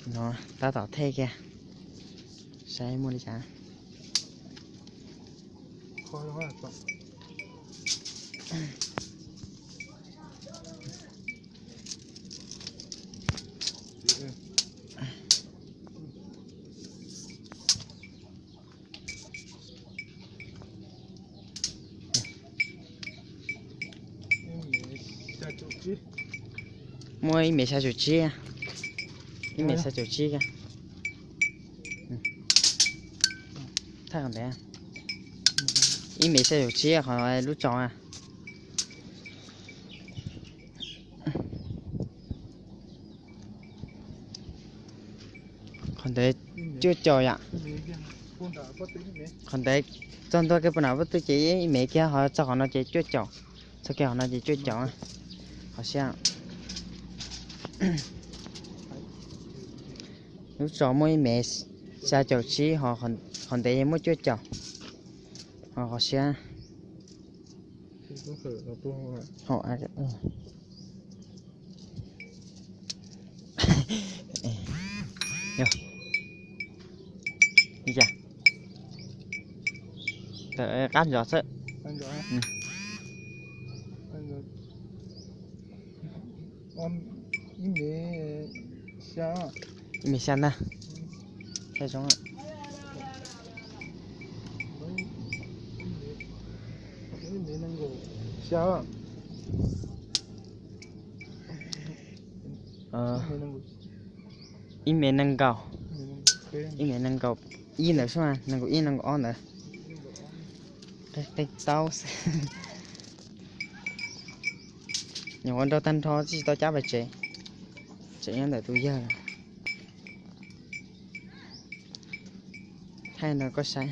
No tab tom thej kiag, saib muaj li cas. Muaj ib mev xya caum tsib, ib mev xya caum tsib. Ib mev xya caum tsib qhov lub tsos. Qhov ntawd cuaj caum yom. Qhov ntawd txog ntua kiag puag nram pob tw ces ib mev kiag, ho txog qhov no ces cuaj caum. Txog kiag qhov no ces cuaj caum. Qhov siab. Lub tsos muaj ib mev xya caum tsib, qhov ntev muaj cuaj caum. Ho qhov siab. Li cas? Qab ntsos xwb. Ib mev xya ntag. Saib zoo. Ib mev nees nkaum, ib mev nees nkaum ib ntawd xwb, nees nkaum ib nees nkaum ob ntawd. Qe taub xwb. Nyuam qhuav nrau tag nrho tsis tau cab pais tsev, tseem nyob ntawm tus yawg. Thaij no koj saib.